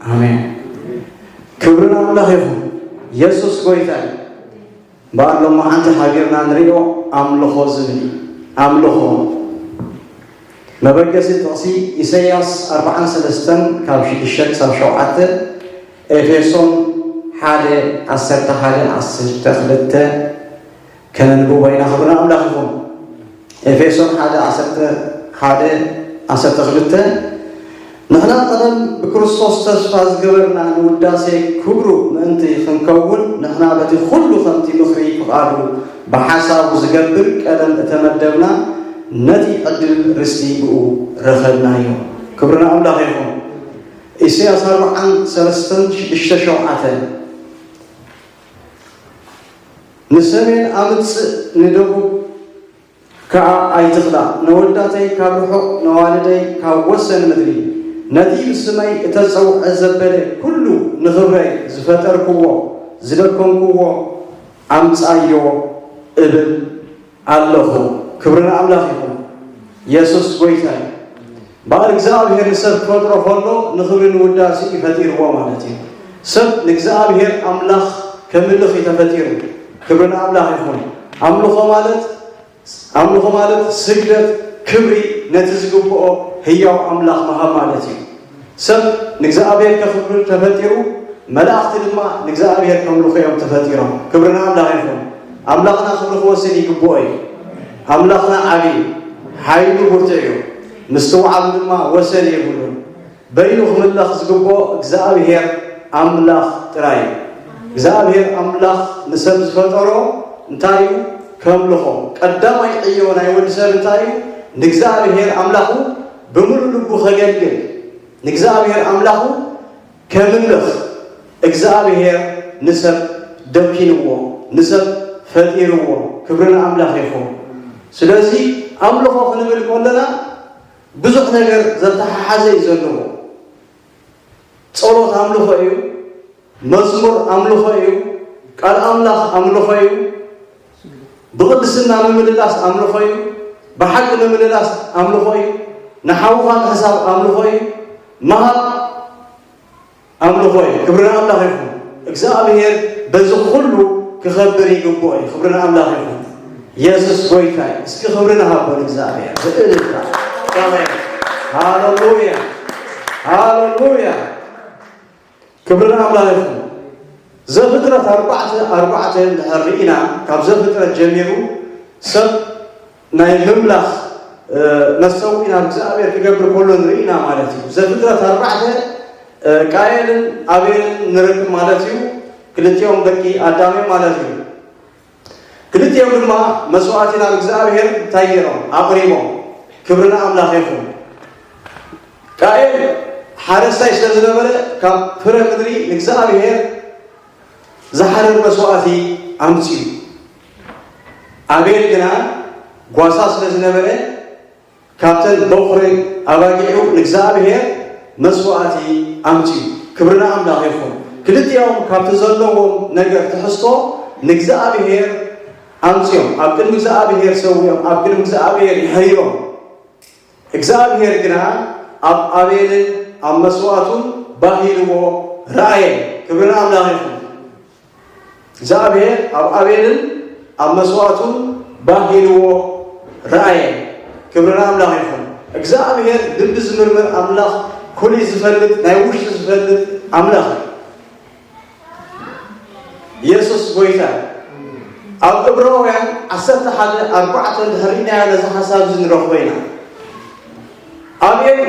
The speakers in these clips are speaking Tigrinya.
ኣሜን። ክብሪ ንኣምላኽ ይኹን። የሱስ ጎይታ እዩ። እምበኣር ሎማዓንቲ ሓቢርና ንሪኦ ኣምልኾ ዝብል እዩ። ኣምልኾ። መበገሲ ጥቕሲ ኢሳይያስ ኣርብዓን ሰለስተን ካብ ሽዱሽተ ክሳብ ሸውዓተ፣ ኤፌሶን ሓደ ዓሰርተ ሓደ ዓሰርተ ክልተ ከነንብቦ ኢና። ክብሪ ንኣምላኽ ይኹን። ኤፌሶን ሓደ ዓሰርተ ሓደ ዓሰርተ ክልተ፣ ንሕና ቀደም ብክርስቶስ ተስፋ ዝገበርና ንውዳሴ ክብሩ ምእንቲ ክንከውን፣ ንሕና በቲ ኩሉ ከምቲ ምኽሪ ፍቓዱ ብሓሳቡ ዝገብር ቀደም እተመደብና ነቲ ዕድል ርስቲ ብኡ ረኸብናዮ። ክብሪ ንኣምላኽ ይኹን። ኢሳያስ ኣርብዓን ሰለስተን ሽዱሽተ ሸውዓተ፣ ንሰሜን ኣምጽእ ንደቡብ ከኣ ኣይትኽላእ፣ ነወዳተይ ካብ ርሑቕ ነዋልደይ ካብ ወሰን ምድሪ፣ ነቲ ብስመይ እተጸውዐ ዘበለ ኩሉ ንኽብረይ ዝፈጠርክዎ ዝደከምክዎ ኣምጻዮ እብል ኣለኹ። ክብሪ ንኣምላኽ ይኹን። የሱስ ጎይታ እዩ። እምበኣር እግዚኣብሔር ንሰብ ክፈጥሮ ከሎ ንኽብሪ ንውዳሴ እዩ ፈጢርዎ ማለት እዩ። ሰብ ንእግዚኣብሔር ኣምላኽ ከምልኽ እዩ ተፈጢሩ። ክብሪ ንኣምላኽ ይኹን። ኣምልኾ ማለት ኣምልኾ ማለት ስግደት፣ ክብሪ ነቲ ዝግብኦ ህያው ኣምላኽ ምሃብ ማለት እዩ። ሰብ ንእግዚኣብሔር ከኽብር ተፈጢሩ፣ መላእኽቲ ድማ ንእግዚኣብሔር ከምልኹ እዮም ተፈጢሮም። ክብሪ ንኣምላኽ ይኹን። ኣምላኽና ክብሪ ክወስድ ይግብኦ እዩ። ኣምላኽና ዓቢ እዩ፣ ሓይሉ ብርቱዕ እዩ፣ ምስትውዓሉ ድማ ወሰን የብሉን። በይኑ ክምለኽ ዝግብኦ እግዚኣብሔር ኣምላኽ ጥራይ እዩ። እግዚኣብሔር ኣምላኽ ንሰብ ዝፈጠሮ እንታይ እዩ? ከምልኾ። ቀዳማይ ዕዮ ናይ ወዲ ሰብ እንታይ እዩ? ንእግዚኣብሔር ኣምላኹ ብምሉእ ልቡ ከገልግል፣ ንእግዚኣብሔር ኣምላኹ ከምልኽ። እግዚኣብሔር ንሰብ ደኪንዎ፣ ንሰብ ፈጢርዎ። ክብሪ ንኣምላኽ ይኹን። ስለዚ ኣምልኾ ክንብል ከለና ብዙሕ ነገር ዘተሓሓዘ እዩ ዘለዎ። ጸሎት ኣምልኾ እዩ። መዝሙር ኣምልኾ እዩ። ቃል ኣምላኽ ኣምልኾ እዩ። ብቕድስና ምምልላስ ኣምልኾ እዩ። ብሓቂ ምምልላስ ኣምልኾ እዩ። ንሓውኻ ምሕሳብ ኣምልኾ እዩ። ምሃብ ኣምልኾ እዩ። ክብሪ ንኣምላኽ ይኹን። እግዚኣብሔር በዚ ኩሉ ክኸብር ይግብኦ እዩ። ክብሪ ንኣምላኽ ይኹን። የሱስ ጎይታ እዩ። እስኪ ክብሪ ንሃቦ ንእግዚኣብሔር ብእልልታ። ኣሜን። ሃሌሉያ። ሃሌሉያ። ክብሪ ንኣምላኽ ይኹን። ዘፍጥረት ኣርባዕተ ኣርባዕተ እንድሕር ርኢና፣ ካብ ዘፍጥረት ጀሚሩ ሰብ ናይ ምምላኽ፣ እ፣ መሰውኢ ናብ እግዚኣብሔር ክገብር ከሎ ንርኢ ኢና ማለት እዩ። ዘፍጥረት ኣርባዕተ፣ እ፣ ቃየልን ኣቤልን ንረክብ ማለት እዩ። ክልቲኦም ደቂ ኣዳም እዮም ማለት እዩ። ክልቲኦም ድማ መስዋዕቲ ናብ እግዚኣብሔር እንታይ ገይሮም? ኣቕሪቦም። ክብሪ ንኣምላኽ ይኹን። ቃየል ሓረስታይ ስለ ዝነበረ፣ ካብ ፍረ ምድሪ ንእግዚኣብሔር ዝሓርር መስዋዕቲ ኣምጽኡ። ኣቤል ግና ጓሳ ስለ ዝነበረ፣ ካብተን በኹሪ ኣባጊዑ ንእግዚኣብሔር መስዋዕቲ ኣምጽኡ። ክብሪ ንኣምላኽ ይኹን። ክልቲኦም ካብቲ ዘለዎም ነገር ትሕዝቶ ንእግዚኣብሔር ኣምጽኦም፣ ኣብ ቅድሚ እግዚኣብሔር ሰዊኦም፣ ኣብ ቅድሚ እግዚኣብሔር የሕሪሮም። እግዚኣብሔር ግና ኣብ ኣቤልን ኣብ መስዋዕቱን ባህ ኢልዎ ረኣየ። ክብሪ ንኣምላኽ ይኹን። እግዚኣብሔር ኣብ ኣቤልን ኣብ መስዋዕቱን ባህ ኢልዎ ረኣየ። ክብሪ ንኣምላኽ ይኹን። እግዚኣብሔር ልቢ ዝምርምር ኣምላኽ፣ ኩሊ ዝፈልጥ፣ ናይ ውሽጢ ዝፈልጥ ኣምላኽ እዩ። የሱስ ጎይታ እዩ። ኣብ ዕብራውያን ዓሰርተ ሓደ ኣርባዕተ እንድሕር ርኢናዮ ነዚ ሓሳብ እዚ ንረኽቦ ኢና። ኣቤል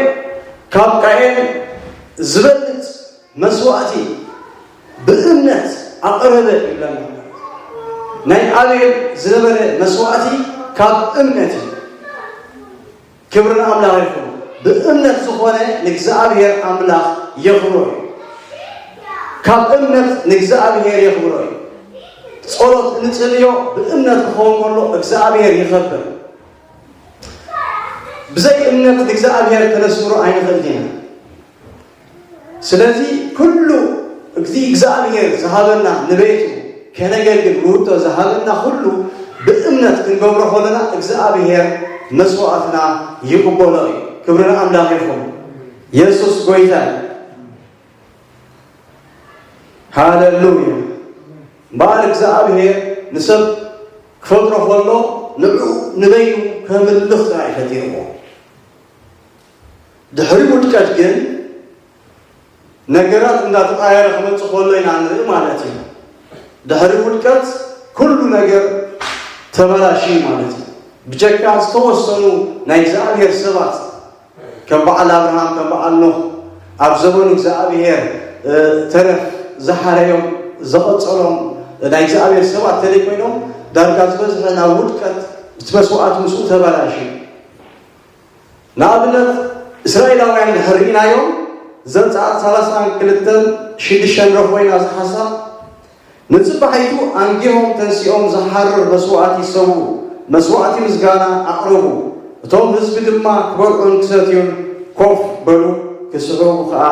ካብ ቃየል ዝበልጽ መስዋእቲ ብእምነት ኣቕረበ ይብለና። ናይ ኣቤል ዝነበረ መስዋእቲ ካብ እምነት እዩ። ክብሪ ንኣምላኽ ይኹን። ብእምነት ዝኾነ ንእግዚኣብሔር ኣምላኽ የኽብሮ እዩ። ካብ እምነት ንእግዚኣብሔር የኽብሮ እዩ። ጸሎት እንጽልዮ ብእምነት ክኸውን ከሎ እግዚኣብሔር ይኸብር። ብዘይ እምነት ንእግዚኣብሔር ከነስምሮ ኣይንኽእል ኢና። ስለዚ ኩሉ እዚ እግዚኣብሔር ዝሃበና ንቤቱ ከነገልግል ውህብቶ ዝሃበና ኩሉ ብእምነት ክንገብሮ ከለና እግዚኣብሔር መስዋዕትና ይቕበሎ እዩ። ክብሪ ንኣምላኽ ይኹን። የሱስ ጎይታ እዩ። ሃለሉያ። እምበኣር እግዚኣብሔር ንሰብ ክፈጥሮ ከሎ ንዑ ንበይኑ ከምልኽ ጥራይ ፈጢርዎ። ድሕሪ ውድቀት ግን ነገራት እንዳተቐየረ ክመጽእ ከሎ ኢና ንርኢ ማለት እዩ። ድሕሪ ውድቀት ኩሉ ነገር ተበላሽዩ ማለት እዩ። ብጀካ ዝተወሰኑ ናይ እግዚኣብሔር ሰባት ከም በዓል ኣብርሃም፣ ከም በዓል ኖህ፣ ኣብ ዘመኑ እግዚኣብሔር ተረፍ ዝሓረዮም፣ ዘቐጸሎም ናይ እግዚኣብሔር ሰባት ተለይ ኮይኖም ዳርጋ ዝበዝሐ ናብ ውድቀት እቲ መስዋዕት ምስኡ ተበላሽዩ። ንኣብነት እስራኤላውያን ድሕር ርኢናዮም ዘጸኣት ሰላሳን ክልተን ሽዱሽተን ንረኽቦ ኢና። እዚ ሓሳብ ንጽባሒቱ ኣንጊሆም ተንሲኦም ዝሓርር መስዋእቲ ይሰውኡ፣ መስዋእቲ ምስጋና ኣቕረቡ። እቶም ህዝቢ ድማ ክበልዑን ክሰትዩን ኮፍ በሉ፣ ክስሕቑ ከኣ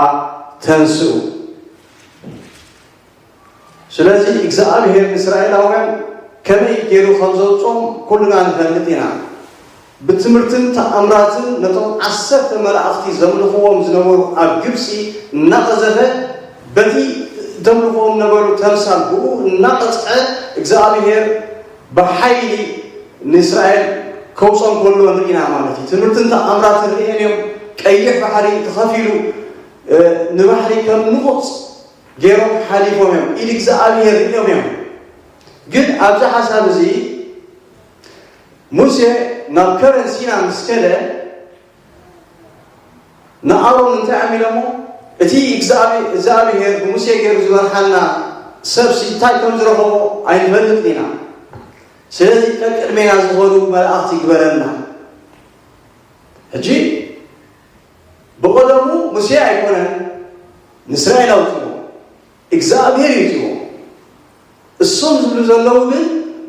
ተንስኡ። ስለዚ እግዚኣብሔር ንእስራኤላውያን ከመይ ገይሩ ከም ዘውጾም ኩልና ንፈልጥ ኢና። ብትምህርትን ተኣምራትን ነቶም ዓሰርተ መላእኽቲ ዘምልኽዎም ዝነበሩ ኣብ ግብጺ እናቐዘፈ በቲ ዘምልኽዎም ነበሩ ተምሳል ብኡ እናቐጽዐ እግዚኣብሔር ብሓይሊ ንእስራኤል ከውጾም ከሎ ንርኢና ማለት እዩ። ትምህርትን ተኣምራትን ርእዮም እዮም። ቀይሕ ባሕሪ ተኸፊሉ ንባሕሪ ከም ንቑጽ ገይሮም ሓሊፎም እዮም። ኢድ እግዚኣብሔር ርእዮም እዮም። ግን ኣብዚ ሓሳብ እዚ ሙሴ ናብ ከረን ሲና ምስ ከደ ንኣሮን እንታይ ኣሚሎሞ? እቲ እግዚኣብሔር ብሙሴ ገይሩ ዝመርሓና ሰብሲ እንታይ ከም ዝረኸቦ ኣይንፈልጥን ኢና። ስለዚ ቀቅድሜና ዝኾኑ መላእኽቲ ይግበረልና። ሕጂ ብቐደሙ ሙሴ ኣይኮነን ንእስራኤል ኣውፅዎ፣ እግዚኣብሔር እዩ እትዎ። እሶም ዝብሉ ዘለዉ ግን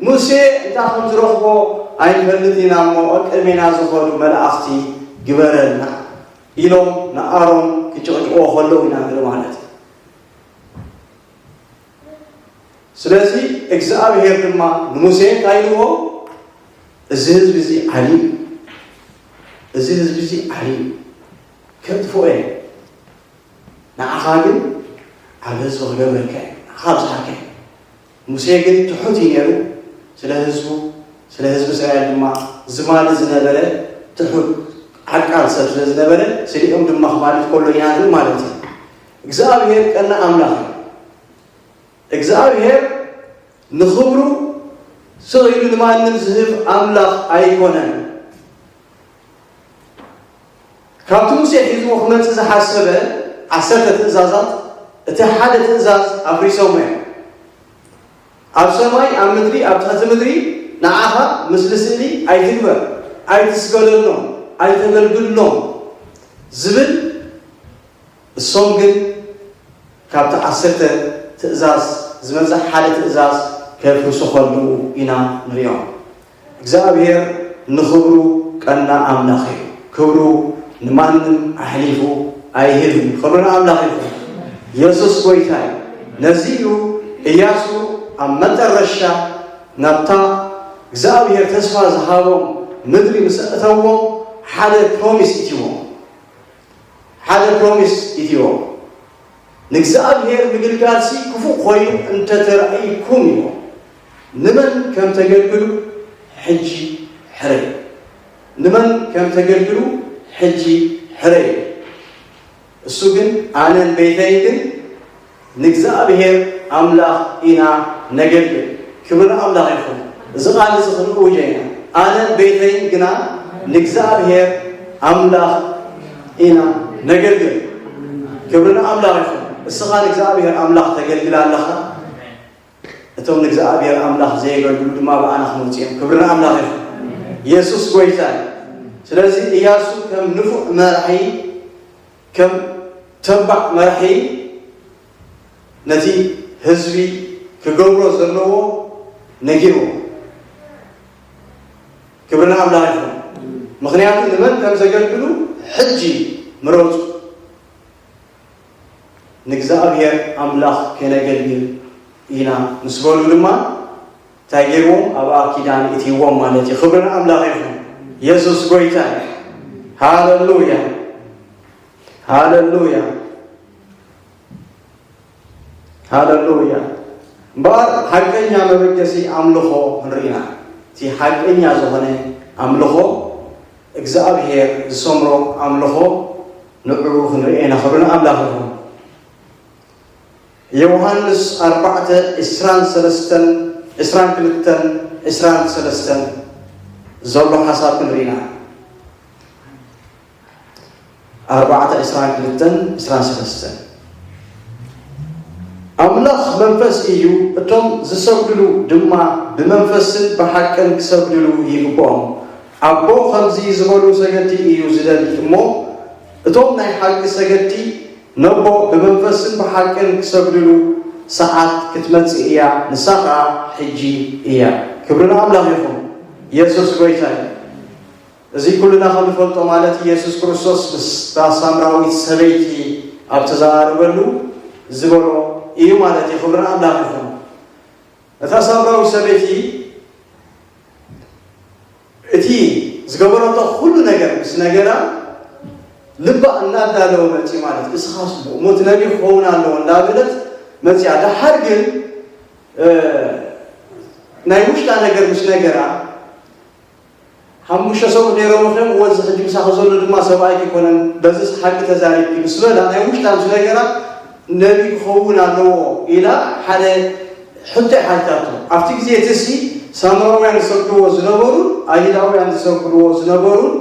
ሙሴ እንታይ ከም ዝረኽቦ ኣይንፈልጥ ኢና እሞ ቀቅድሜና ዝኾኑ መላእኽቲ ግበረልና ኢሎም ንኣሮን ክጭቕጭቆ ከለዉ ኢና ንርኢ ማለት እዩ። ስለዚ እግዚኣብሔር ድማ ንሙሴ እንታይ ኢልዎ? እዚ ህዝቢ እዚ ዓሊ እዩ፣ እዚ ህዝቢ እዚ ዓሊ እዩ፣ ከጥፍኦ እየ፣ ንዓኻ ግን ዓቢ ህዝቢ ክገብረልካ እየ፣ ንዓኻ ኣብዝሓካ እየ። ሙሴ ግን ትሑት እዩ ነይሩ፣ ስለ ህዝቡ፣ ስለ ህዝቢ እስራኤል ድማ ዝማሊ ዝነበረ ትሑት ዓቃል ሰብ ስለ ዝነበረ ስሊኦም ድማ ክማልት ከሎ ኢና ንርኢ ማለት እዩ። እግዚኣብሔር ቀና ኣምላኽ እዩ። እግዚኣብሔር ንኽብሩ ስቕ ኢሉ ንማንም ዝህብ ኣምላኽ ኣይኮነን። ካብቲ ሙሴ ሒዝዎ ክመጽእ ዝሓሰበ ዓሰርተ ትእዛዛት እቲ ሓደ ትእዛዝ ኣፍሪሶሞ እዮም። ኣብ ሰማይ፣ ኣብ ምድሪ፣ ኣብ ትሕቲ ምድሪ ንዓኻ ምስሊ ስእሊ ኣይትግበር፣ ኣይትስገደሎም፣ ኣይተገልግሎም ዝብል እሶም ግን ካብቲ ዓሰርተ ትእዛዝ ዝመጽእ ሓደ ትእዛዝ ከፍርሱ ከለዉ ኢና ንሪኦም። እግዚኣብሔር ንኽብሩ ቀና ኣምላኽ እዩ። ክብሩ ንማንም ኣሕሊፉ ኣይህብን። ክብሪ ንኣምላኽ ይኹን። የሱስ ጎይታ እዩ። ነዚ እዩ እያሱ ኣብ መጠረሻ ናብታ እግዚኣብሔር ተስፋ ዝሃቦም ምድሪ ምስ ኣእተዎም ሓደ ፕሮሚስ እትዎም ሓደ ፕሮሚስ ኢትዮ ንእግዚኣብሔር ምግልጋልሲ ክፉእ ኮይኑ እንተተራእይኩም ኢዎ ንመን ከም ተገልግሉ ሕጂ ሕረዩ። ንመን ከም ተገልግሉ ሕጂ ሕረዩ። እሱ ግን ኣነን ቤተይ ግን ንእግዚኣብሔር ኣምላኽ ኢና ነገልግል። ክብሪ ንኣምላኽ ይኹን። እዚ ቃል እዚ ክንእውጆ ኢና። ኣነን ቤተይን ግና ንእግዚኣብሔር ኣምላኽ ኢና ነገልግል። ክብሪ ንኣምላኽ ይኹን። እስኻ ንእግዚኣብሔር ኣምላኽ ተገልግል ኣለኻ። እቶም ንእግዚኣብሔር ኣምላኽ ዘየገልግሉ ድማ ብኣና ክመፁ እዮም። ክብሪ ንኣምላኽ ይኹን። የሱስ ጎይታ እዩ። ስለዚ እያሱ ከም ንፉዕ መራሒ ከም ተባዕ መራሒ ነቲ ህዝቢ ክገብሮ ዘለዎ ነጊርዎ። ክብሪ ንኣምላኽ ይኹን። ምኽንያቱ ንመን ከም ዘገልግሉ ሕጂ ምረፁ። ንእግዚኣብሔር ኣምላኽ ከነገልግል ኢና ምስ በሉ ድማ እንታይ ገይርዎም? ኣብኣ ኪዳን እትይዎም ማለት እዩ። ክብሪ ንኣምላኽ ይኹን። የሱስ ጎይታ እዩ። ሃለሉያ፣ ሃለሉያ፣ ሃለሉያ። እምበኣር ሓቀኛ መበገሲ ኣምልኾ ንርኢ ኢና። እቲ ሓቀኛ ዝኾነ ኣምልኾ፣ እግዚኣብሔር ዝሰምሮ ኣምልኾ፣ ንዕኡ ክንርኢ ኢና። ክብሪ ንኣምላኽ ይኹን። ዮሃንስ ኣርባዕተ፣ ዕስራን ሰለስተን፣ ዕስራን ክልተን፣ ዕስራን ሰለስተን ዘሎ ሓሳብ ክንርኢ ኢና። ኣርባዕተ፣ ዕስራን ክልተን፣ ዕስራን ሰለስተን። ኣምላኽ መንፈስ እዩ፣ እቶም ዝሰግድሉ ድማ ብመንፈስን ብሓቅን ክሰግድሉ ይግብኦም። ኣቦ ከምዚ ዝበሉ ሰገድቲ እዩ ዝደሊ እሞ፣ እቶም ናይ ሓቂ ሰገድቲ ነቦ ብመንፈስን ብሓቅን ክሰግድሉ ሰዓት ክትመጽእ እያ፣ ንሳ ኸኣ ሕጂ እያ። ክብሪ ንኣምላኽ ይኹን። ኢየሱስ ጎይታ እዩ። እዚ ኩልና ከም ንፈልጦ ማለት ኢየሱስ ክርስቶስ ምስታ ሳምራዊት ሰበይቲ ኣብ ተዘራረበሉ ዝበሎ እዩ ማለት እዩ። ክብሪ ንኣምላኽ ይኹን። እታ ሳምራዊት ሰበይቲ እቲ ዝገበረቶ ኩሉ ነገር ምስ ነገራ ልባ እናዳለወ መፂ ማለት እዩ። እስኻስ ብኡ ሞት ነቢ ክኸውን ኣለዎ እንዳበለት መፂኣ። ደሓር ግን እ፣ ናይ ውሽጣ ነገር ምስ ነገራ ሓሙሽተ ሰብኡት ነይሮም እዮም። ወዚ ሕጂ ምሳኺ ዘሎ ድማ ሰብኣይኪ ኣይኮነን፣ በዚ ሓቂ ተዛሪብኪ ምስ በላ ናይ ውሽጣ ምስ ነገራ ነቢ ክኸውን ኣለዎ ኢላ ሓደ ሕቶ ሓቲታቶ። ኣብቲ ግዜ እቲ ሲ ሳምራውያን ዝሰግድዎ ዝነበሩን ኣይሁዳውያን ዝሰግድዎ ዝነበሩን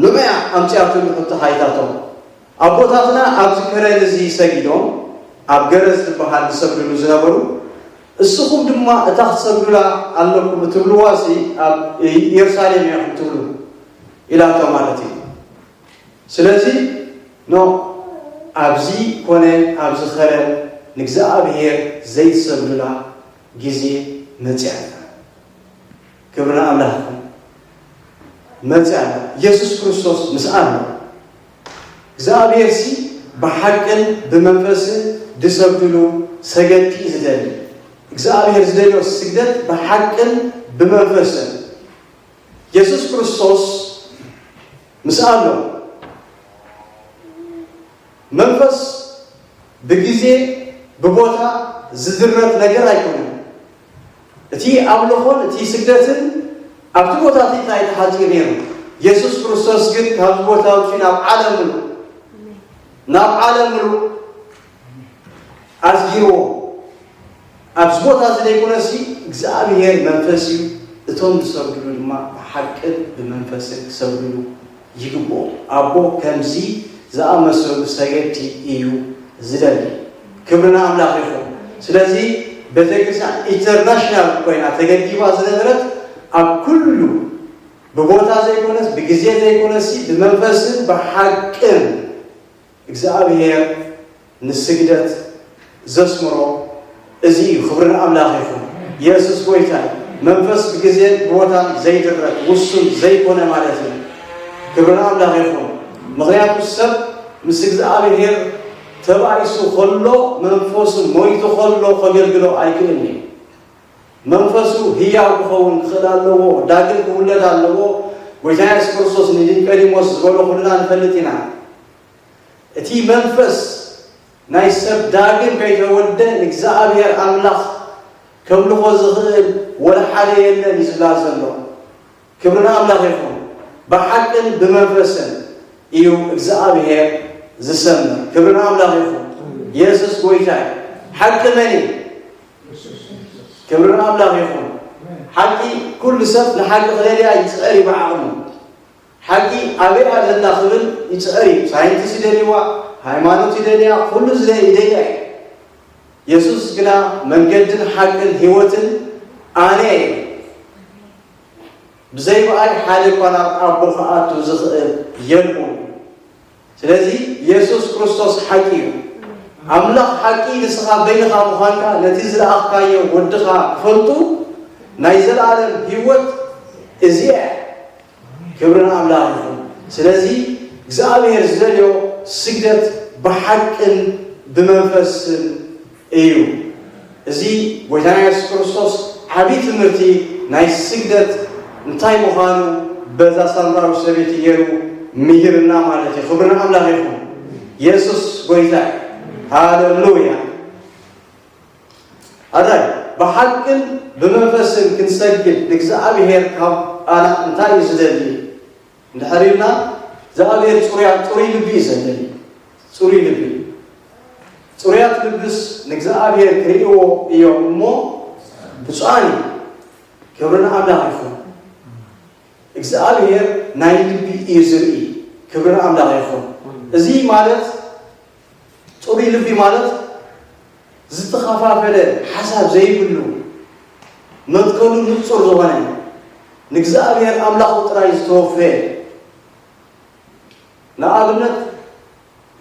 ንዑያ ኣምፅኣትሉ ሕቶ ሓቲታቶ። ኣቦታትና ኣብዚ ከረን እዚ ሰጊዶም ኣብ ገረዝ ዝበሃል ዝሰግድሉ ዝነበሩ፣ እስኹም ድማ እታ ክትሰግዱላ ኣለኩም እትብልዋሲ ኣብ ኢየሩሳሌም እያ ክትብሉ ኢላቶ ማለት እዩ። ስለዚ ኖ ኣብዚ ኮነ ኣብዚ ከረን ንእግዚኣብሔር ዘይትሰግዱላ ግዜ መጽያ ኣላ። ክብሪ ንኣምላኽ ይኹን። መጽያ ኣላ። ኢየሱስ ክርስቶስ ምስኣ ኣሎ። እግዚኣብሔርሲ ብሓቅን ብመንፈስን ዝሰግድሉ ሰገድቲ እዩ ዝደሊ። እግዚኣብሔር ዝደልዮ ስግደት ብሓቅን ብመንፈስን። ኢየሱስ ክርስቶስ ምስኣ ኣሎ። መንፈስ ብግዜ ብቦታ ዝድረት ነገር ኣይኮነን። እቲ ኣምልኾን እቲ ስግደትን ኣብቲ ቦታ እቲ እንታይ ተሓጺሩ ነይሩ። ኢየሱስ ክርስቶስ ግን ካብዚ ቦታ ውፅኡ ናብ ዓለም ምሉእ፣ ናብ ዓለም ምሉእ ኣስጊርዎ። ኣብዚ ቦታ እዚ ዘይኮነሲ እግዚኣብሔር መንፈስ እዩ፣ እቶም ዝሰግድሉ ድማ ብሓቅን ብመንፈስን ክሰግድሉ ይግብኦ። ኣቦ ከምዚ ዝኣመሰሉ ሰገድቲ እዩ ዝደሊ። ክብሪ ንኣምላኽ ይኹን። ስለዚ ቤተክርስትያን ኢንተርናሽናል ኮይና ተገዲባ ዝነበረት ኣብ ኩሉ ብቦታ ዘይኮነስ ብግዜ ዘይኮነሲ ብመንፈስን ብሓቅን እግዚኣብሔር ንስግደት ዘስምሮ እዚ እዩ። ክብሪ ንኣምላኽ ይኹን። ኢየሱስ ጎይታ እዩ። መንፈስ ብግዜን ብቦታን ዘይድረት ውሱን ዘይኮነ ማለት እዩ። ክብሪ ንኣምላኽ ይኹን። ምኽንያቱ ሰብ ምስ እግዚኣብሔር ተባኢሱ ከሎ መንፈሱ ሞይቱ ከሎ ከገልግሎ ኣይክእልን እዩ። መንፈሱ ህያው ክኸውን ክኽእል ኣለዎ። ዳግም ክውለድ ኣለዎ። ጎይታ የሱስ ክርስቶስ ንኒቆዲሞስ ዝበሎ ኩልና ንፈልጥ ኢና። እቲ መንፈስ ናይ ሰብ ዳግም ከይተወልደ ንእግዚኣብሔር ኣምላኽ ከምልኾ ዝኽእል ወላ ሓደ የለን እዩ ዝብላ ዘሎ። ክብሪ ንኣምላኽ ይኹን። ብሓቅን ብመንፈስን እዩ እግዚኣብሔር ዝሰምር። ክብሪ ንኣምላኽ ይኹን። የሱስ ጎይታ እዩ። ሓቂ መን እዩ? ክብሪ ንኣምላኽ ይኹን። ሓቂ ኩሉ ሰብ ንሓቂ ክደልያ ይፅዕር እዩ ብዓቕሙ። ሓቂ ኣበይ ኣላ ክብል ይፅዕር እዩ። ሳይንቲስት ይደልይዋ፣ ሃይማኖት ይደልያ፣ ኩሉ ዝደ- ይደልያ እዩ። የሱስ ግና መንገድን ሓቅን ህይወትን ኣነ እየ። ብዘይ ብኣይ ሓደ እኳ ናብ ኣቦ ክኣቱ ዝኽእል የልቦን። ስለዚ የሱስ ክርስቶስ ሓቂ እዩ። ኣምላኽ ሓቂ ንስኻ በይንኻ ምዃንካ ነቲ ዝለኣኽካዮ ወድኻ ክፈልጡ ናይ ዘለኣለም ህይወት እዚኣ እያ። ክብሪ ንኣምላኽ ይኹን። ስለዚ እግዚኣብሔር ዝደልዮ ስግደት ብሓቅን ብመንፈስን እዩ። እዚ ጎይታና የሱስ ክርስቶስ ዓብዪ ትምህርቲ ናይ ስግደት እንታይ ምዃኑ በዛ ሳምራዊ ሰበይቲ ገይሩ ምሂርና ማለት እዩ። ክብሪ ንኣምላኽ ይኹን። የሱስ ጎይታ እዩ። ሃለሉያ። ኣራይ ብሓቅን ብመንፈስን ክንሰግድ ንእግዚኣብሔር ካብ ኣና እንታይ እዩ ዝደሊ? እንድሕር ኢልና እግዚኣብሔር ጽሩያ-፣ ጽሩይ ልቢ እዩ ዘደሊ። ጽሩይ ልቢ። ጽሩያት ልብስ ንእግዚኣብሔር ክርእይዎ እዮም እሞ ብፁዓን እዩ። ክብሪ ንኣምላኽ ይኹን። እግዚኣብሔር ናይ ልቢ እዩ ዝርኢ። ክብሪ ንኣምላኽ ይኹን። እዚ ማለት ጽሩይ ልቢ ማለት ዝተኸፋፈለ ሓሳብ ዘይብሉ፣ መትከሉ ንጹር ዝኾነ፣ ንእግዚኣብሔር ኣምላኹ ጥራይ ዝተወፈየ። ንኣብነት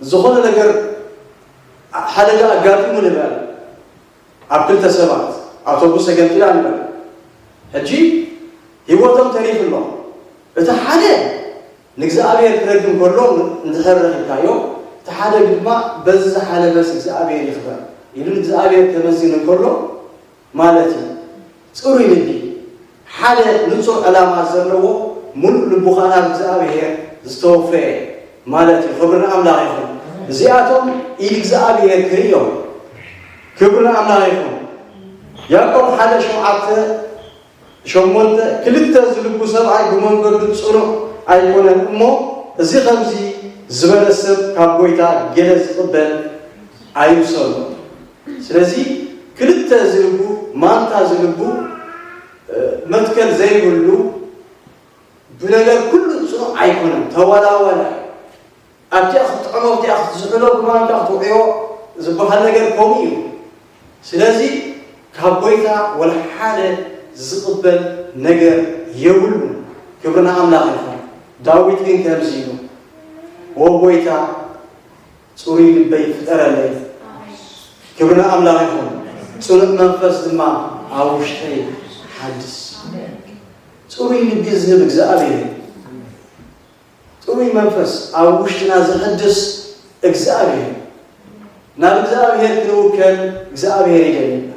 ዝኾነ ነገር ሓደጋ ኣጋጢሙ ንበል፣ ኣብ ክልተ ሰባት ኣውቶቡስ ተገምጢላ ንበል። ሕጂ ህይወቶም ተሪፉ ኣሎ። እቲ ሓደ ንእግዚኣብሔር ክረግም ከሎ እንድሕር ረኺብካዮ፣ እቲ ሓደ ድማ በዚ ዝሓለፈስ እግዚኣብሔር ይኽበር ኢሉ ንእግዚኣብሔር ከመስግን እንከሎ ማለት እዩ። ጽሩይ ልቢ፣ ሓደ ንጹር ዕላማ ዘለዎ፣ ምሉእ ልቡ ኸኣ ናብ እግዚኣብሔር ዝተወፈየ ማለት እዩ። ክብሪ ንኣምላኽ ይኹን። እዚኣቶም ኢድ እግዚኣብሔር ክርእዮም። ክብሪ ንኣምላኽ ይኹን። ያዕቆብ ሓደ ሸውዓተ ሸሞንተ፣ ክልተ ዝልቡ ሰብኣይ ብመንገዱ ጽኑዕ ኣይኮነን እሞ፣ እዚ ኸምዚ ዝበለ ሰብ ካብ ጐይታ ገለ ዝቕበል ኣይምሰሎ። ስለዚ ክልተ ዝልቡ፣ ማንታ ዝልቡ፣ እ፣ መትከል ዘይብሉ፣ ብነገር ኩሉ ጽኑዕ ኣይኮነን፣ ተወላዋላ እዩ። ኣብቲኣ ክትጥዕሞ፣ ኣብቲኣ ክትዝሕሎ፣ ብማንካ ክትውዕዮ ዝበሃል ነገር ከምኡ እዩ። ስለዚ ካብ ጐይታ ወላ ሓደ ዝቕበል ነገር የብሉን። ክብሪ ንኣምላኽ ይኹን። ዳዊት ግን ከምዚ ኢሉ፣ "ዎ ጐይታ፣ ጽሩይ ልበይ ፍጠረለይ፣ ክብሪ ንኣምላኽ ይኹን፣ ጽኑዕ መንፈስ ድማ ኣብ ውሽጠይ ሓድስ።" ጽሩይ ልቢ ዝህብ እግዚኣብሔር እዩ። ጽሩይ መንፈስ ኣብ ውሽጥና ዘሐድስ እግዚኣብሔር። ናብ እግዚኣብሔር ክንውከል እግዚኣብሔር ይደልየና።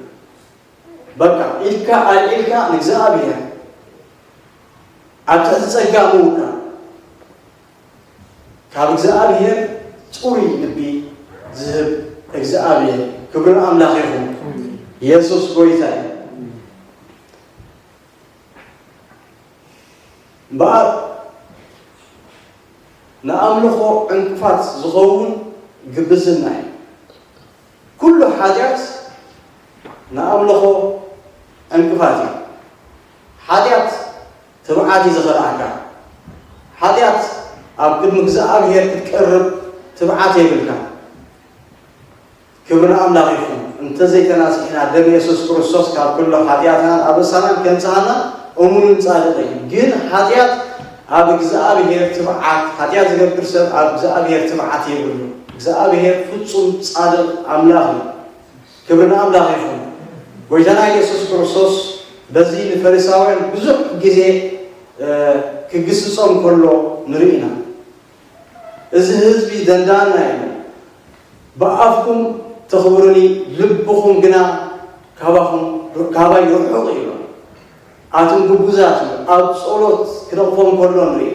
በቃ ኢድካ ኣልዒልካ ንእግዚኣብሔር ኣብ ትሕቲ ጸጋ ምውካል። ካብ እግዚኣብሔር ጽሩይ ልቢ ዝህብ እግዚኣብሔር። ክብሪ ንኣምላኽ ይኹን። የሱስ ጐይታ እዩ። እምበኣር ንኣምልኾ ዕንቅፋት ዝኸውን ግብዝና እዩ። ኩሉ ሓጢኣት ንኣምልኾ ዕንቅፋት እዩ። ሓጢኣት ትብዓት እዩ ዝኸልኣካ። ሓጢኣት ኣብ ቅድሚ እግዚኣብሔር ክትቀርብ ትብዓት የብልካ። ክብሪ ንኣምላኽ ይኹን። እንተዘይተናሲሕና ደም የሱስ ክርስቶስ ካብ ኩሎ ሓጢኣትናን ኣበሳናን ከንጽሃና እሙንን ጻድቕ እዩ። ግን ሓጢኣት ኣብ እግዚኣብሔር ትብዓት፣ ሓጢኣት ዝገብር ሰብ ኣብ እግዚኣብሔር ትብዓት የብሉ። እግዚኣብሔር ፍጹም ጻድቕ ኣምላኽ እዩ። ክብሪ ንኣምላኽ ይኹን። ጐይታና የሱስ ክርስቶስ በዚ ንፈሪሳውያን ብዙሕ ግዜ፣ እ፣ ክግስጾም ከሎ ንርኢ ኢና። እዚ ህዝቢ ደንዳና እዩ። ብኣፍኩም ተኽብሩኒ፣ ልብኹም ግና ካባኹም፣ ካባይ ርሑቕ እዩ። ኣቱም ግቡዛት እዩ። ኣብ ጸሎት ክነቕፎም ከሎ ንርኢ።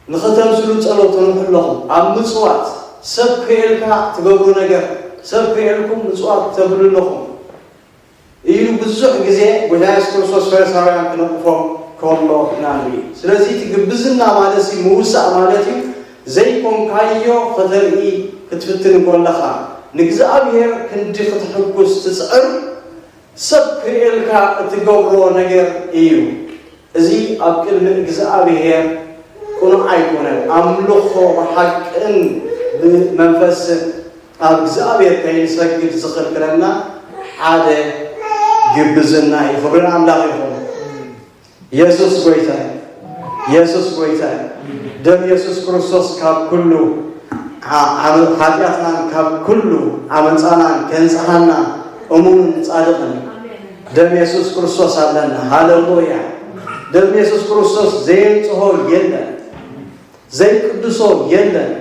ንኸተምስሉ ጸሎት ተንውሑ ኣለኹም። ኣብ ምጽዋት ሰብ ክርእየልካ ትገብሩ ነገር፣ ሰብ ክርእየልኩም ምጽዋት ተብሉ ኣለኹም። ኢሉ ብዙሕ ግዜ ጐይታ የሱስ ክርስቶስ ፈሪሳውያን ክነቕፎም ከሎ ኢና ንርኢ። ስለዚ እቲ ግብዝና ማለት ሲ ምውሳእ ማለት እዩ። ዘይኮንካዮ ከተርኢ ክትፍትን ከለኻ፣ ንእግዚኣብሔር ክንዲ ክትሕጉስ ትጽዕር፣ ሰብ ክርእየልካ እትገብሮ ነገር እዩ። እዚ ኣብ ቅድሚ እግዚኣብሔር ቅኑዕ ኣይኮነን። ኣምልኾ ብሓቅን ብመንፈስን ኣብ እግዚኣብሔር ከይንሰግድ ዝኽልክለና ሓደ ግብዝና እዩ። ክብሪ ንኣምላኽ ይኹን። የሱስ ጐይታ እዩ። የሱስ ጐይታ እዩ። ደም የሱስ ክርስቶስ ካብ ኩሉ ዓ-፣ ዓመ-፣ ሓጢኣትናን ካብ ኩሉ ዓመፃናን ከንጽሃና እሙንን ጻድቕን እዩ። ደም የሱስ ክርስቶስ ኣለና። ሃሌሉያ። ደም የሱስ ክርስቶስ ዘየንጽሆ የለን፣ ዘይቅድሶ የለን።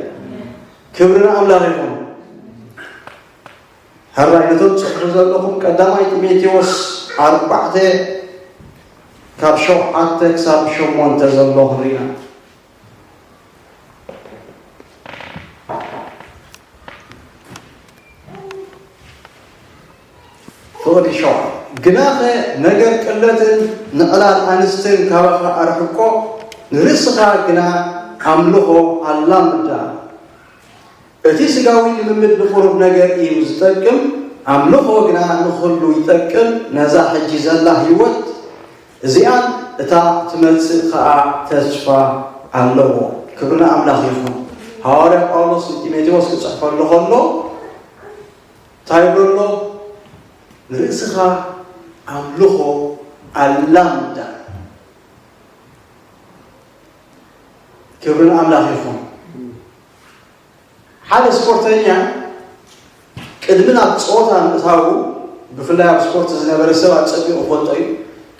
ክብሪ ንኣምላኽ ይኹን። ሕራይ ነቶም ትጽሕፉ ዘለኹም ቀዳማይ ጢሞቴዎስ ኣርባዕተ ካብ ሸውዓተ ክሳብ ሸሞንተ ዘሎ ክንርኢ ኢና። ግናኸ ነገር ቅለትን ንዕላል ኣንስትን ካባኻ ኣርሕቆ፣ ንርእስኻ ግና ኣምልኾ ኣላምዳ። እቲ ስጋዊ ልምምድ ንቁሩብ ነገር እዩ ዝጠቅም፣ ኣምልኾ ግና ንኹሉ ይጠቅም፣ ነዛ ሕጂ ዘላ ህይወት እዚኣን እታ ትመጽእ ኸኣ ተስፋ ኣለዎ። ክብሪ ንኣምላኽ ይኹን። ሃዋርያ ጳውሎስ ንጢሞቴዎስ ክጽሕፈሉ ከሎ እንታይ ይብሎ ኣሎ? ንርእስኻ ኣምልኾ ኣላምዳ። ክብሪ ንኣምላኽ ይኹን። ሓደ ስፖርተኛ ቅድሚ ናብ ጸወታ ምእታዉ፣ ብፍላይ ኣብ ስፖርት ዝነበረ ሰብ ኣጸቢቑ ክፈልጦ እዩ።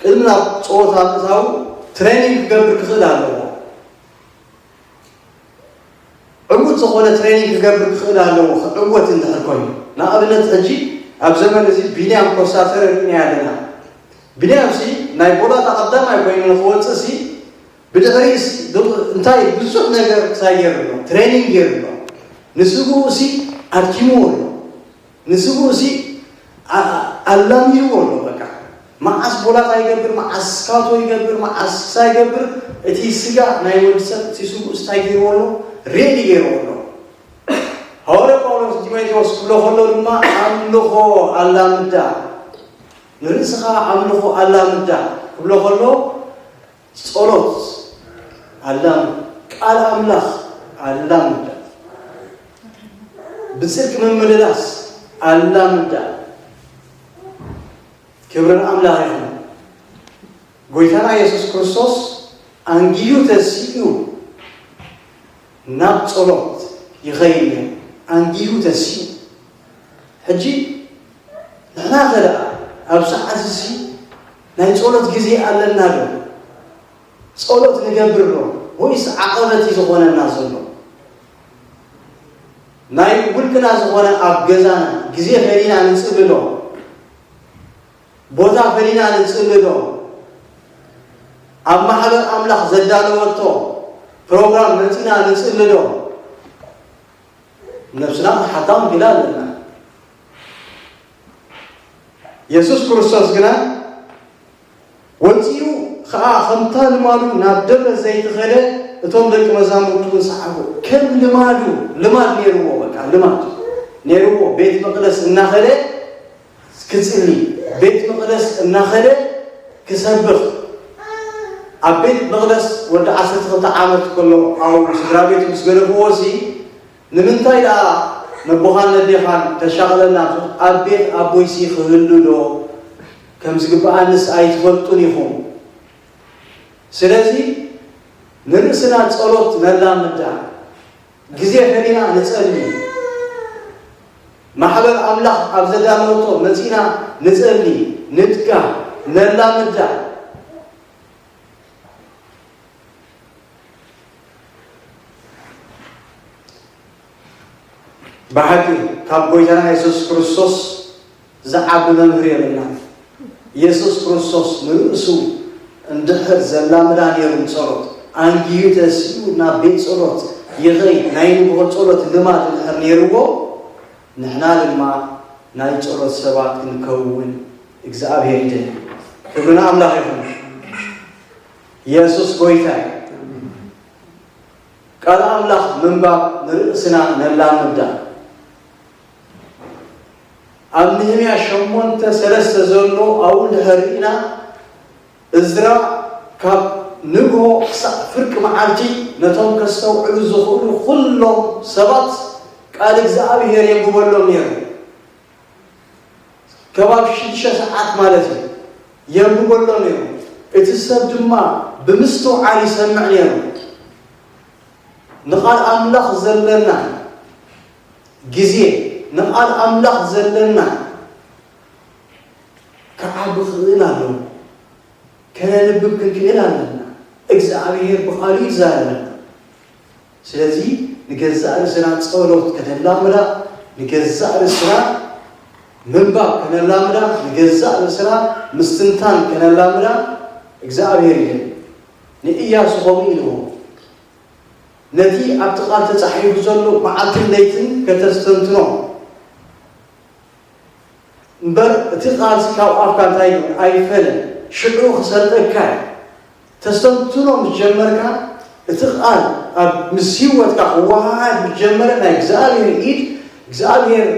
ቅድሚ ናብ ጸወታ ምእታዉ ትሬኒንግ ክገብር ክኽእል ኣለዎ። ዕዉት ዝኾነ ትሬኒንግ ክገብር ክኽእል ኣለዎ፣ ክዕወት እንድሕር ኮይኑ። ንኣብነት ሕጂ ኣብ ዘመን እዚ ቢንያም ኮሳተረ ርኢና ኣለና። ቢንያም ሲ ናይ ቦላታ ቀዳማይ ኮይኑ ንክወፅእ ሲ ብድሕሪስ ብ-፣ እንታይ ብዙሕ ነገር ክሳይ ገይሩ ኣሎ፣ ትሬኒንግ ገይሩ ኣሎ። ንስግኡ ሲ ኣድኪምዎ ኣሎ። ንስግኡ ሲ ኣ-፣ ኣላሚድዎ ኣሎ። በቃ መዓስ ቦላታ ይገብር፣ መዓስ ስካቶ ይገብር፣ መዓስ ክሳይ ይገብር፣ እቲ ስጋ ናይ ወዲ ሰብ እቲ ስግኡ ስታይ ገይርዎ ኣሎ፣ ሬዲ ገይርዎ ኣሎ። ሃዋርያ ጳውሎስ ንጢሞቴዎስ ክብሎ ከሎ ድማ ኣምልኾ ኣላምዳ፣ ንርእስኻ ኣምልኾ ኣላምዳ ክብሎ ከሎ ጸሎት ኣላም፣ ቃል ኣምላኽ ኣላምዳ፣ ብጽድቂ ምምልላስ ኣላምዳ። ክብሪ ንኣምላኽ ይኹን። ጎይታና የሱስ ክርስቶስ ኣንጊሁ ተሲኡ ናብ ጸሎት ይኸይድ ነይሩ። ኣንጊሁ ተሲኡ። ሕጂ ንሕና ከ ደኣ ኣብ ሰዓት እዚ ናይ ጸሎት ግዜ ኣለና ዶ? ጸሎት ንገብር ዶ? ወይስ ዓቐበት እዩ ዝኾነና ዘሎ? ናይ ውልቅና ዝኾነ ኣብ ገዛና ግዜ ፈሊና ንጽሊ ዶ? ቦታ ፈሊና ንጽሊ ዶ? ኣብ ማሕበር ኣምላኽ ዘዳለወቶ ፕሮግራም መጺና ንጽሊ ዶ? ነብስና ክንሓታ ወንጌላ ኣለና። የሱስ ክርስቶስ ግና ወጺኡ ኸኣ ኸምታ ልማዱ ናብ ደብረ ዘይት ኸደ፣ እቶም ደቂ መዛሙርቱ እውን ሰዓቦ። ከም ልማዱ፣ ልማድ ነይርዎ፣ በቃ ልማድ ነይርዎ። ቤት መቕደስ እናኸደ ክጽሊ፣ ቤት መቕደስ እናኸደ ክሰብኽ። ኣብ ቤት መቕደስ ወዲ ዓሰርተ ክልተ ዓመት ከሎ ኣብኡ ስድራ ቤቱ ምስ ገደፍዎ ሲ፣ ንምንታይ ደኣ ነቦኻን ነዴኻን ተሻቕለና፣ ኣብ ቤት ኣቦይሲ ክህሉ ዶ? ከም ዝግብኣንስ ኣይትፈልጡን ኢኹም። ስለዚ ንርእስና ጸሎት ነላምዳ፣ ግዜ ፈሊና ንጸሊ፣ ማሕበር ኣምላኽ ኣብ ዘዳለወቶ መጺና ንጸሊ፣ ንትጋ፣ ነላምዳ። ብሓቂ ካብ ጎይታና የሱስ ክርስቶስ ዝዓቢ መምህር የብልናን። የሱስ ክርስቶስ ንርእሱ እንድሕር ዘላምዳ ነይሩ ንጸሎት፣ ኣንጊሁ ተሲኡ ናብ ቤት ጸሎት ይኸይድ፣ ናይ ንግሆ ጸሎት ልማድ እንድሕር ነይርዎ፣ ንሕና ድማ ናይ ጸሎት ሰባት ክንከውን እግዚኣብሔር ይደሊ። ክብሪ ንኣምላኽ ይኹን። የሱስ ጎይታ እዩ። ቃል ኣምላኽ ምንባብ ንርእስና ነላምዳ። ኣብ ነህምያ ሸሞንተ ሰለስተ ዘሎ ኣብኡ እንድሕር ርኢና፣ እዝራ ካብ ንግሆ ክሳዕ ፍርቂ መዓልቲ ነቶም ከስተውዕሉ ዝኽእሉ ኩሎም ሰባት ቃል እግዚኣብሔር የንብበሎም ነይሩ። ከባቢ ሽዱሽተ ሰዓት ማለት እዩ። የንብበሎም ነይሩ። እቲ ሰብ ድማ ብምስትውዓል ይሰምዕ ነይሩ። ንቓል ኣምላኽ ዘለና ግዜ፣ ንቓል ኣምላኽ ዘለና ክዓቢ ክኽእል ኣለዎ። ከነንብብ ክንክእል ኣለና። እግዚኣብሔር ብቓሉ እዩ ዝዛረበና። ስለዚ ንገዛእ ርእስና ጸሎት ከተላምዳ፣ ንገዛእ ርእስና ምንባብ ከነላምዳ፣ ንገዛእ ርእስና ምስትንታን ከነላምዳ እግዚኣብሔር ይደሊ። ንኢያሱ ከምኡ ኢልዎ፣ ነቲ ኣብቲ ቃል ተጻሒፉ ዘሎ መዓልትን ለይትን ከተስተንትኖ፣ እምበር እቲ ቃልሲ ካብ ኣፍካ እንታይ ይብል ኣይፈለን። ሽዑ ክሰልጠካ እዩ። ተስተንትኖ ምስ ጀመርካ፣ እቲ ቃል ኣብ ምስ ህይወትካ ክወሃሃድ ምስ ጀመረ፣ ናይ እግዚኣብሔር ኢድ፣ እግዚኣብሔር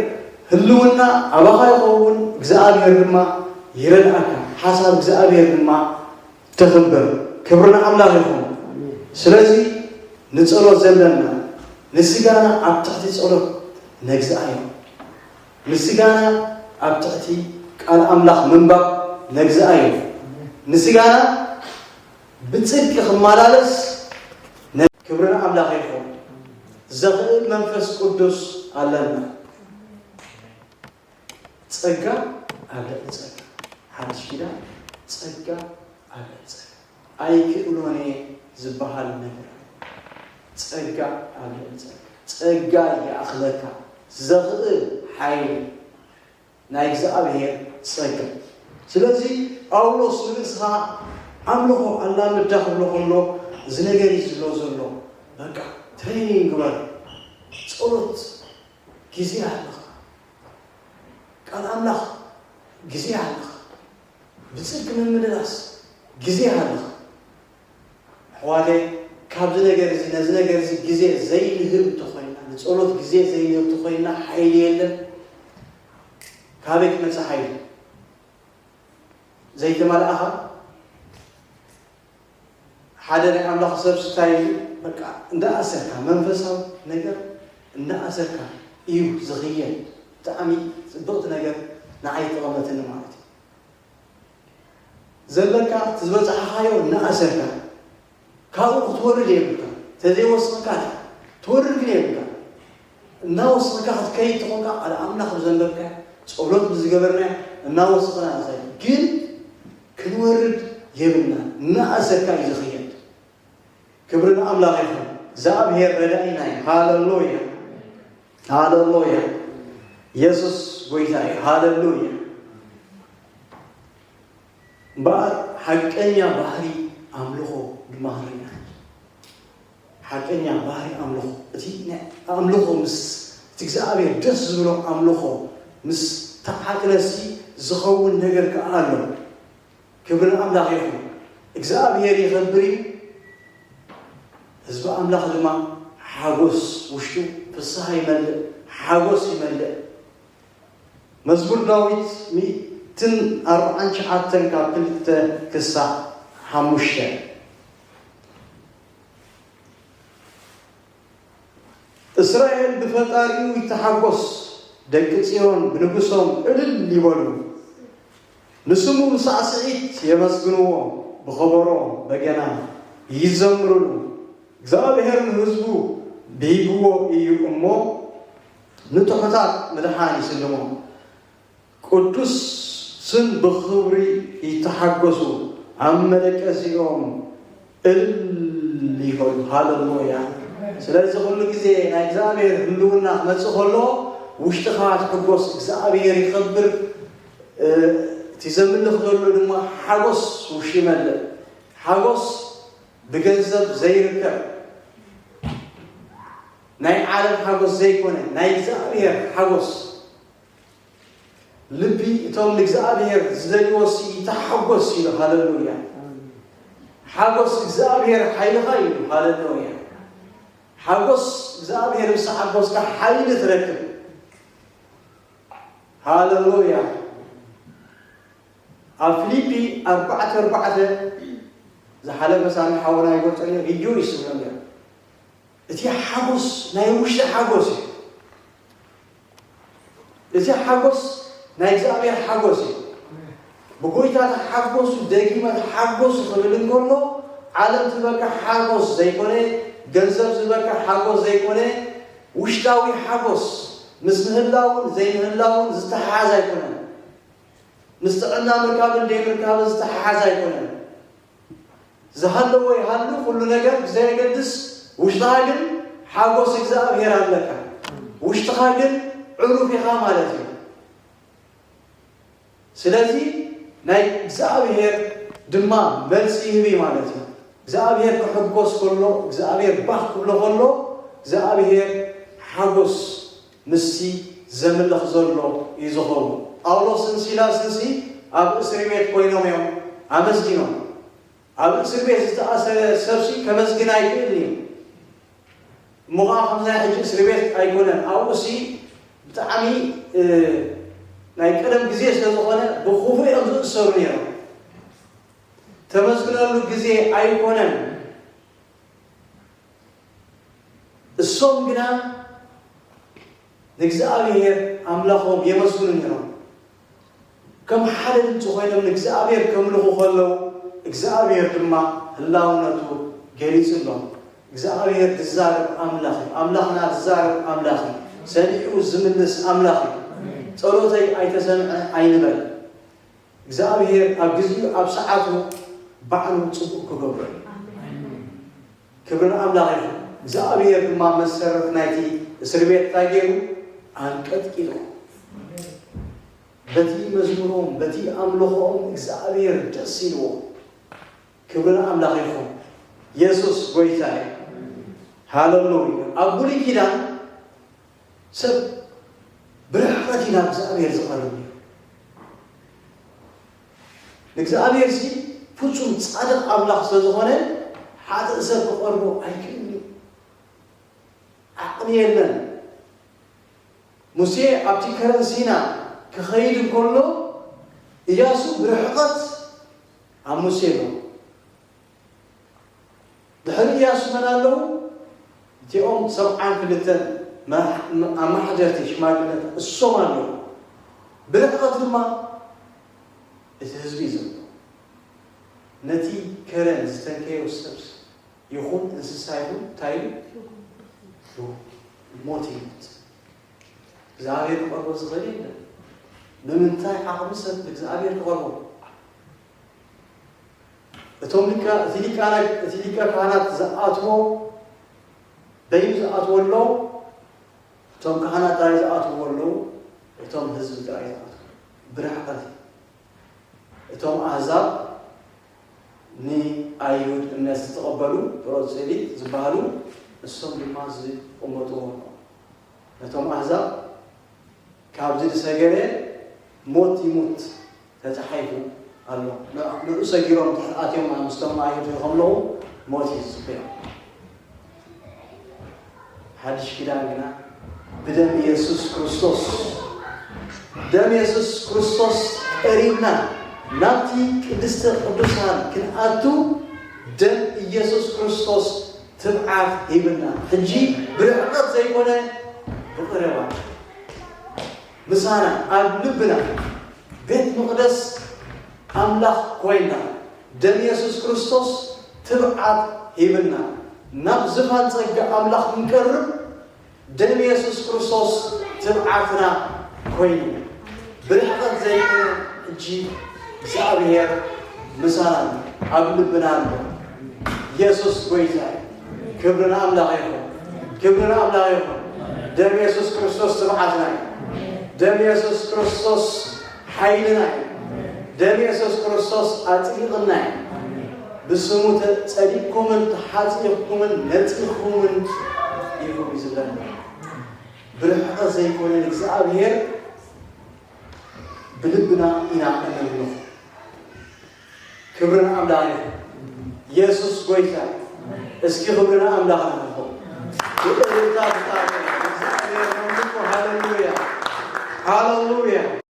ህልውና ኣባኻ ይኸውን፣ እግዚኣብሔር ድማ ይረድኣካ፣ ሓሳብ እግዚኣብሔር ድማ ተኽብር። ክብሪ ንኣምላኽ ይኹን። ስለዚ ንጸሎት ዘለና፣ ንስጋና ኣብ ትሕቲ ጸሎት ነግዝኣዮ። ንስጋና ኣብ ትሕቲ ቃል ኣምላኽ ምንባብ ነግዝኣዮ። ንስጋና ብጽድቂ ክመላለስ ነ-፣ ክብሪ ንኣምላኽ ይኹን። ዘኽእል መንፈስ ቅዱስ ኣለና። ጸጋ ኣብ ልዕሊ ጸጋ። ሓድሽ ኪዳን ጸጋ ኣብ ልዕሊ ጸጋ። ኣይክእሎን እየ ዝበሃል ነገር። ጸጋ ኣብ ልዕሊ ጸጋ። ጸጋ ይኣኽለካ። ዘኽእል ሓይሊ ናይ እግዚኣብሔር ጸጋ። ስለዚ ጳውሎስ ንርእስኻ ኣምልኾ ኣላምዳ ክብሎ ከሎ፣ እዚ ነገር እዩ ዝብሎ ዘሎ። በቃ ትሬኒንግ ግበር። ጸሎት ግዜ ኣለኻ። ቃል ኣምላኽ ግዜ ኣለኻ። ብጽድቂ ምምልላስ ግዜ ኣለኻ። ኣሕዋተይ፣ ካብዚ ነገር እዚ፣ ነዚ ነገር እዚ ግዜ ዘይንህብ እንተኾይና፣ ንጸሎት ግዜ ዘይንህብ እንተኾይና፣ ሓይሊ የለን። ካበይ ክመጽእ ሓይሊ? ዘይተመልኣኻ ሓደ ናይ ኣምላኽ ሰብ ስታይ በቃ እንዳኣሰርካ፣ መንፈሳዊ ነገር እንዳኣሰርካ እዩ ዝኽየድ። ብጣዕሚ ጽብቕቲ ነገር ንዓይ ጠቐመትኒ ማለት እዩ። ዘለካ እቲ ዝበጻሕኻዮ እናኣሰርካ ካብኡ ክትወርድ የብልካ። ተዘይወስንካ ትወርድ ግን የብልካ። እናወስንካ ክትከይድ ተኾንካ፣ ቃል ኣምላኽ ብዘንበብካ፣ ጸሎት ብዝገበርና፣ እናወስኽና ንኸይድ። ግን ክንወርድ የብልና። እናኣሰርካ እዩ ዝኽየድ። ክብሪ ንኣምላኽ ይኹን። እግዚኣብሔር ረዳኢና እዩ። ሃሌሉያ፣ ሃሌሉያ። የሱስ ጎይታ እዩ። ሃሌሉያ። እምበኣር ሓቀኛ ባህሪ ኣምልኾ ድማ ርኢና። ሓቀኛ ባህሪ ኣምልኾ፣ እቲ ናይ ኣምልኾ ምስ፣ እቲ እግዚኣብሔር ደስ ዝብሎ ኣምልኾ ምስ ተዓቅለሲ ዝኸውን ነገር ከኣ ኣሎ። ክብሪ ንኣምላኽ ይኹን። እግዚኣብሔር ይኸብር እዩ። ህዝቢ ኣምላኽ ድማ ሓጎስ ውሽጡ ፍስሃ ይመልእ፣ ሓጎስ ይመልእ። መዝሙር ዳዊት ሚእትን ኣርባዓን ትሽዓተን ካብ ክልተ ክሳዕ ሓሙሽተ። እስራኤል ብፈጣሪኡ ይተሓጎስ፣ ደቂ ጽዮን ብንጉሶም እልል ይበሉ። ንስሙ ብሳዕስዒት የመስግንዎ፣ ብኸበሮ በገና ይዘምሩሉ። እግዚኣብሔር ንህዝቡ ብሂግዎ እዩ እሞ፣ ንትሑታት ምድሓን ይስልሞ። ቅዱስ ስም ብኽብሪ ይተሓጎሱ፣ ኣብ መደቀሲኦም እልል ይበሉ። ሃሌሉያ። ስለዚ ኩሉ ግዜ ናይ እግዚኣብሔር ህልውና ክመጽእ ከሎ ውሽጥኻ ትሕጎስ፣ እግዚኣብሔር ይኸብር። እ፣ እቲ ዘምልኽ ዘሎ ድማ ሓጎስ ውሽጢ ይመልእ። ሓጎስ ብገንዘብ ዘይርከብ፣ ናይ ዓለም ሓጎስ ዘይኮነ፣ ናይ እግዚኣብሔር ሓጎስ። ልቢ እቶም ንእግዚኣብሔር ዝደልይዎ ሲ ይተሓጎስ ኢሉ። ሃሌሉያ። ሓጎስ እግዚኣብሔር ሓይልኻ እዩ። ሃሌሉያ። ሓጎስ እግዚኣብሔር ምስ ተሓጎስካ ሓይሊ ትረክብ። ሃሌሉያ። ኣብ ፊልፒ ኣርባዕተ ኣርባዕተ ዝሓለፈ ሳምንት ሓውና ይገልጾ ነይሩ፣ ሪጆይስ ይብሎ ነይሩ። እቲ ሓጎስ ናይ ውሽጢ ሓጎስ እዩ። እዚ ሓጎስ ናይ እግዚኣብሔር ሓጎስ እዩ። ብጎይታ ተሓጎሱ፣ ደጊመ ተሓጎሱ ክብል እንከሎ፣ ዓለም ትህበካ ሓጎስ ዘይኮነ፣ ገንዘብ ዝህበካ ሓጎስ ዘይኮነ፣ ውሽጣዊ ሓጎስ ምስ ምህላውን ዘይምህላውን ዝተሓሓዝ ኣይኮነን። ምስ ጥዕና ምርካብን ዘይምርካብን ዝተሓሓዝ ኣይኮነን። ዝሃለወ ይሃሉ፣ ኩሉ ነገር ብዘየገድስ፣ ውሽጥኻ ግን ሓጎስ እግዚኣብሔር ኣለካ። ውሽጥኻ ግን ዕሩፍ ኢኻ ማለት እዩ። ስለዚ ናይ እግዚኣብሔር ድማ መልሲ ይህብ እዩ ማለት እዩ። እግዚኣብሔር ክሕጎስ ከሎ፣ እግዚኣብሔር ባህ ክብሎ ከሎ፣ እግዚኣብሔር ሓጎስ ምስቲ ዘምልኽ ዘሎ እዩ ዝኸውን። ጳውሎስን ሲላስንሲ ኣብ እስሪ ቤት ኮይኖም እዮም ኣመስጊኖም። ኣብ እስሪ ቤት ዝተኣሰረ ሰብሲ ከመስግን ኣይክእልን እዩ። እሞ ኸዓ ከምዚ ናይ ሕጂ እስሪ ቤት ኣይኮነን። ኣብኡሲ ብጣዕሚ፣ እ፣ ናይ ቀደም ግዜ ስለ ዝኾነ ብኽፉእ እዮም ዝእሰሩ ነይሮም። ተመስግነሉ ግዜ ኣይኮነን። እሶም ግና ንእግዚኣብሔር ኣምላኾም የመስግኑ ነይሮም። ከም ሓደ ድምፂ ኮይኖም ንእግዚኣብሔር ከምልኹ ከለዉ እግዚኣብሔር ድማ ህላውነቱ ገሊጹሎም። እግዚኣብሔር ዝዛረብ ኣምላኽ እዩ። ኣምላኽና ዝዛረብ ኣምላኽ እዩ። ሰሚዑ ዝምልስ ኣምላኽ እዩ። ጸሎተይ ኣይተሰምዐ ኣይንበል። እግዚኣብሔር ኣብ ግዚኡ ኣብ ሰዓቱ ባዕሉ ጽቡቕ ክገብሮ እዩ። ክብሪ ንኣምላኽ ይኹን። እግዚኣብሔር ድማ መሰረት ናይቲ እስሪ ቤት እንታይ ገይሩ? ኣንቀጥቂጦ። በቲ መዝሙሮም በቲ ኣምልኾኦም እግዚኣብሔር ደስ ኢልዎ። ክብሪ ንኣምላኽ ይኹን። የሱስ ጎይታ እዩ። ሃለሉያ። ኣብ ብሉይ ኪዳን ሰብ ብርሕቐት ኢና እግዚኣብሔር ዝቐርብ እዩ። ንእግዚኣብሔር ሲ ፍጹም ጻድቕ ኣምላኽ ስለ ዝኾነ ሓጥእ ሰብ ክቐርቦ ኣይክእልን እዩ። ዓቕሚ የለን። ሙሴ ኣብቲ ከረን ሲና ክኸይድ እንከሎ እያሱ ብርሕቐት ኣብ ሙሴ ኣሎ። ድሕሪ እያሱ መን ኣለዉ? እቲኦም ሰብዓን ክልተን መራሕ-፣ ኣመሓደርቲ ሽማግለታት እሶም ኣለዉ። ብርሕቐት ድማ እቲ ህዝቢ እዩ ዘሎ። ነቲ ከረን ዝተንከዮ ሰብ ይኹን እንስሳ ይኹን እንታይ ኢሉ? ሞት ይሞት። እግዚኣብሔር ክቐርቦ ዝኽእል የለን። ብምንታይ ዓቕሚ ሰብ ንእግዚኣብሔር ክቐርቦ? እቶም ሊቃ-፣ እቲ ሊቃና-፣ እቲ ሊቀ ካህናት ዝኣትዎ፣ በይኑ ዝኣትዎ ኣሎ፣ እቶም ካህናት ጥራይ ዝኣትዎ ኣለዉ፣ እቶም ህዝቢ ጥራይ ዝኣትዎ። ብርሕቐት እዩ። እቶም ኣህዛብ ንኣይሁድ እምነት ዝተቐበሉ ፕሮሴሊት ዝበሃሉ፣ እሶም ድማ ዝቕመጥዎ ኣለዉ። ነቶም ኣህዛብ ካብዚ ዝሰገረ ሞት ይሙት ተጻሒፉ ኣሎ። ን-፣ ንዑ ሰጊሮም ድሕሪ ኣትዮም ምስቶም ኣይሁድ ከለዉ ሞት እዩ ዝጽበዮም። ሓድሽ ኪዳን ግና ብደም የሱስ ክርስቶስ፣ ደም የሱስ ክርስቶስ ቀሪብና ናብቲ ቅድስተ ቅዱሳን ክንኣቱ ደም ኢየሱስ ክርስቶስ ትብዓት ሂብና። ሕጂ ብርሕቀት ዘይኮነ ብቐረባ ምሳና ኣብ ልብና ቤት መቕደስ ኣምላኽ ኮይና ደም የሱስ ክርስቶስ ትብዓት ሂብና ናብ ዝፋን ጸጋ ኣምላኽ ክንቀርብ ደም የሱስ ክርስቶስ ትብዓትና ኮይኑ ብርሕቀት ዘይኮነ ሕጂ እግዚኣብሔር ምሳና ኣሎ፣ ኣብ ልብና ኣሎ። የሱስ ጎይታ እዩ። ክብሪ ንኣምላኽ ይኹን። ክብሪ ንኣምላኽ ይኹን። ደም የሱስ ክርስቶስ ትብዓትና እዩ። ደም የሱስ ክርስቶስ ሓይልና እዩ። ደም የሱስ ክርስቶስ ኣጽዲቕና እዩ። ብስሙ ተ-፣ ጸዲቕኩምን ተሓጺብኩምን ነጺኽኩምን ኢኹም እዩ ዝብለና። ብርሕቀት ዘይኮነ እግዚኣብሔር ብልብና ኢና እነምልኾ። ክብሪ ንኣምላኽ ይኹን። የሱስ ጎይታ እዩ። እስኪ ክብሪ ንኣምላኽ ንኹን። ብእልልታ ብጣዕሚ እግዚኣብሔር ነምልኮ። ሃሌሉያ። ሃሌሉያ።